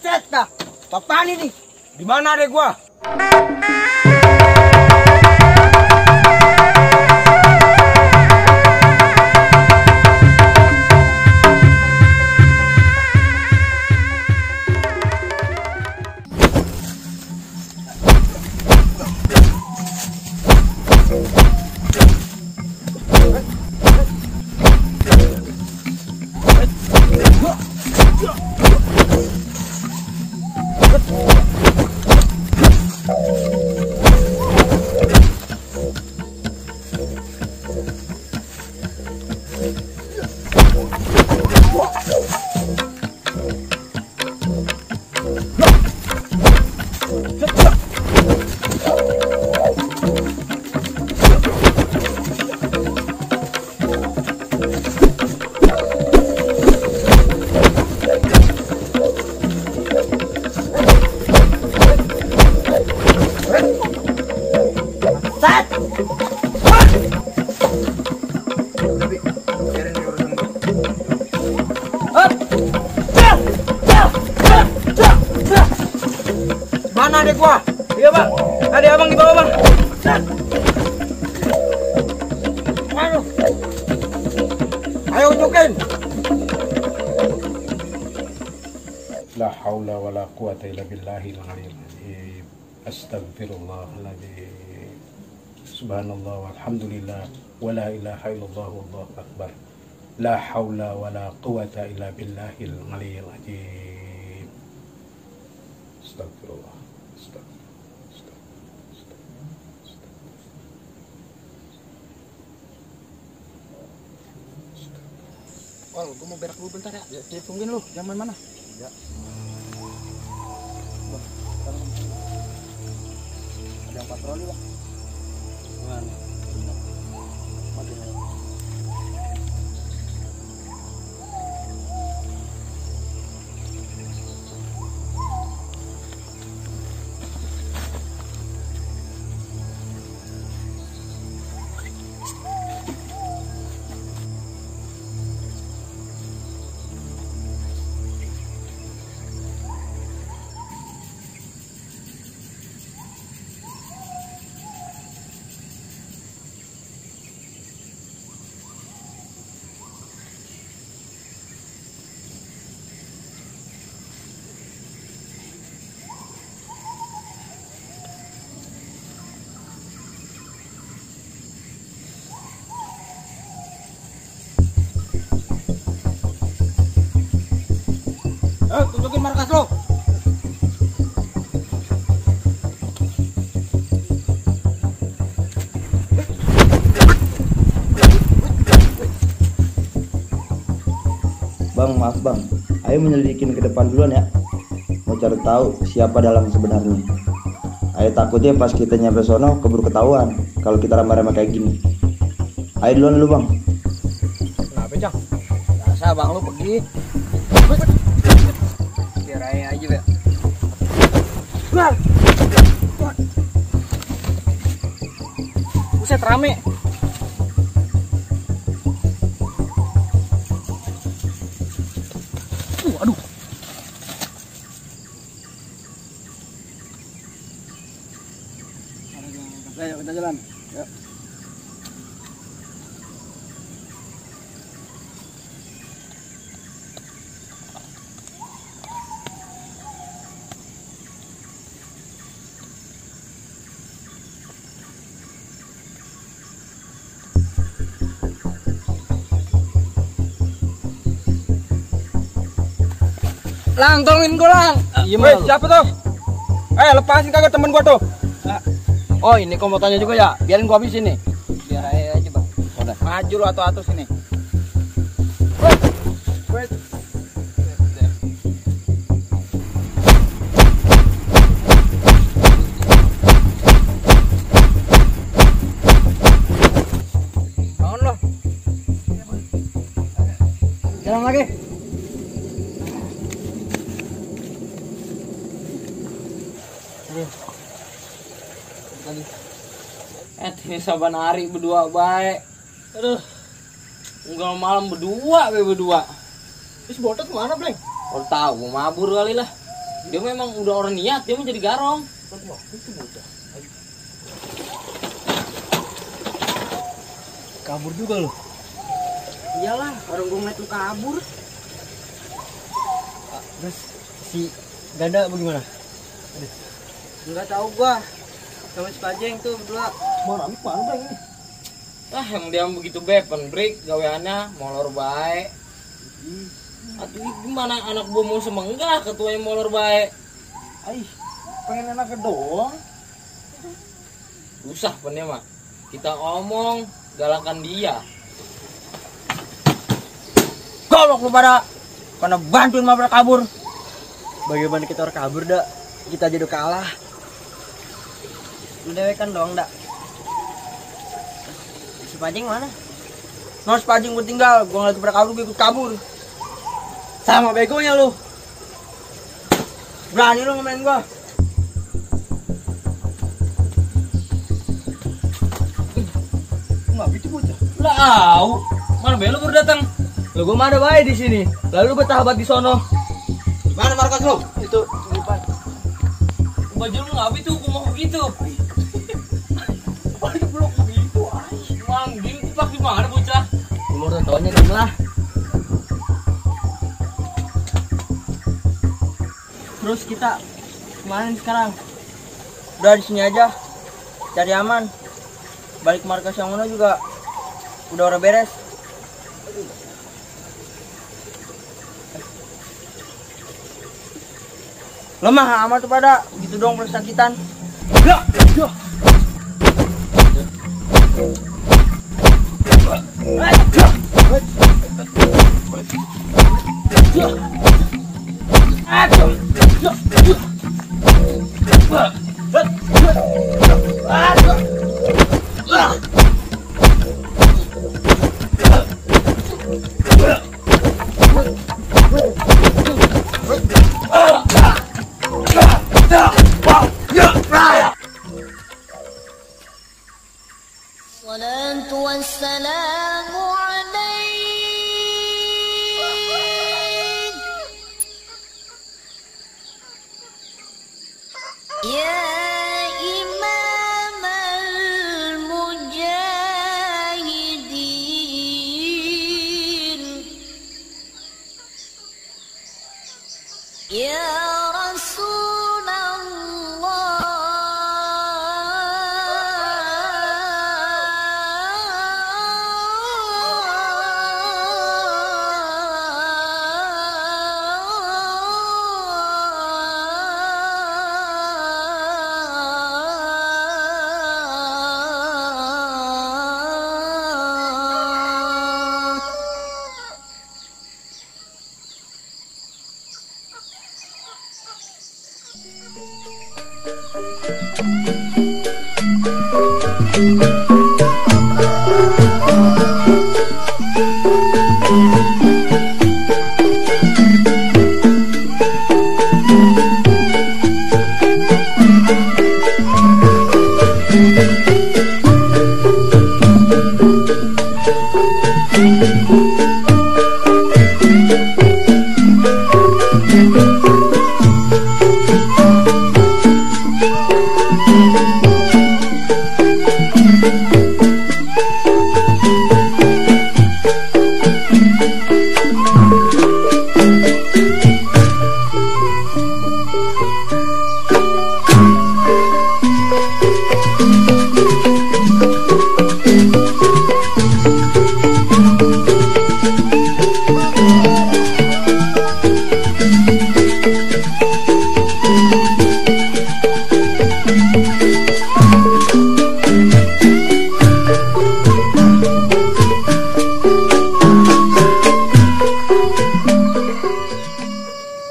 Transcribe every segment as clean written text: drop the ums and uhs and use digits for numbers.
Buset dah. Apaan ini? Di mana adek gua? Mana adek gua? Iya bang, adek abang di bawah bang. Ayo, ayo unjukin. La haula wala quwata illa billahil aliyyil azim. Astagfirullahaladzim. Subhanallah walhamdulillah wala ilaha illallah wallahu akbar. La haula wala quwata illa billahil aliyyil azim. Astagfirullah. Oh, gue mau berak dulu bentar ya. Ya, tungguin lu, jangan main mana. Ya. Bang, ada yang patroli, Bang. Mana? Tunjukin markas lo. Bang, maaf bang, ayo menyelidikin ke depan duluan ya. Mau cari tahu siapa dalang sebenarnya. Ayo takutnya pas kita nyampe sono keburu ketahuan kalau kita ramai-ramai kayak gini. Ayo duluan dulu bang. Kenapa Cang? Biasa bang lu pergi. Biar aja ya. Buset rame. Aduh. Ayo kita jalan. Yuk. Lang, tolongin gua lang. Iya, siapa tuh? Lepasin kagak temen gua tuh. Oh, ini kompotannya juga ya. Biarin gua habisin nih. Biar aja, Bang. Udah. Maju lu atau sini. Wait. Bangun lo. Jalan lagi. Saban hari berdua baik. Aduh. Enggak malam berdua. Terus botot kemana, Bleng? Oh tahu, mabur kali lah. Dia memang udah orang niat, dia mau jadi garong. Kabur juga lu. Iyalah, orang gue ngeliat lu kabur. Terus si Ganda bagaimana? Enggak tahu gua. Sama si Pajeng tuh berdua. Mau ambil mana bang ini? Ah, yang dia begitu bepen break gaweannya molor baik. Atuh gimana anak gua mau semenggah ketuanya molor baik. Aih, pengen enaknya doang. Usah pennya mah. Kita omong galakan dia. Golok lu pada bantuin mah pada kabur. Bagaimana kita orang kabur dak? Kita aja udah kalah. Lu dewekan doang dak. Si Pajeng mana? Nah, si Pajeng gue tinggal. Gue ngeliat pada kabur, gue ikut kabur. Sama begonya lu. Berani lu ngemain gua. Enggak gitu bocah. Lah, au. Mana belo baru datang? Lo gua mah ada bae di sini. Lalu bertahabat di sono. Di mana markas lu? Itu di depan. Baju lu ngapain tuh? Gua mau begitu. Oh, itu belum begitu. Manggil gua pakai mana bocah? Umur tontonnya dong lah. Terus kita kemana nih sekarang? Udah di sini aja. Cari aman. Balik markas yang mana juga udah orang beres. Lemah amat tuh pada gitu dong persakitan. Ya, ya. الصلاة والسلام عليك يا إمام المجاهدين يا رسول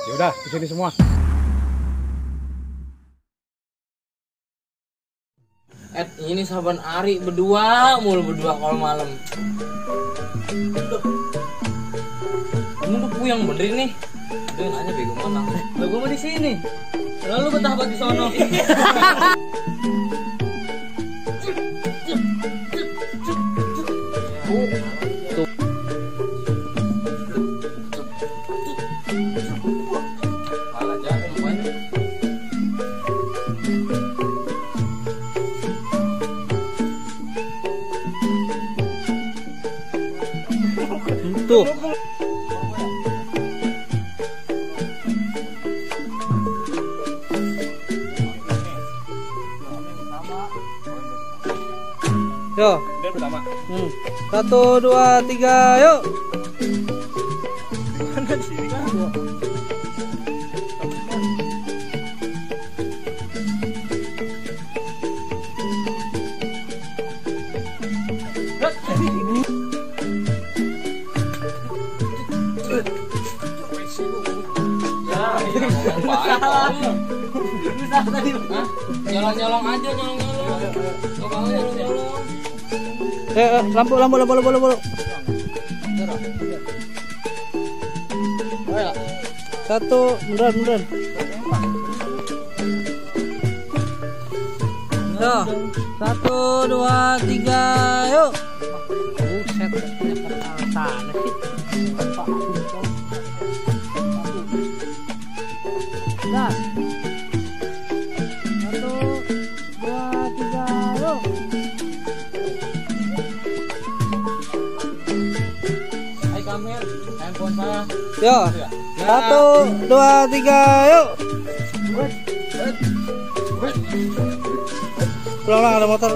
Yaudah, kesini semua. Ini saban hari berdua mulu berdua kalau malam. Kamu tuh puyeng bener nih. Dia nanya bego mana? Lo gua mau di sini. Lalu bertahabat di sono. Malah jago main. Yo. Dan pertama. 1, 2, 3, yuk. Nyolong-nyolong aja, nyolong-nyolong. Tukangnya nyolong-nyolong. Lampu. Ayo. 1, munduran. Yo. 1, 2, 3, yuk. Buset, sana sih. Nah. 1, 2, 3, yuk. Hai Kamil, handphone saya. Yo. 1, 2, 3, yuk. Pulang ada motor.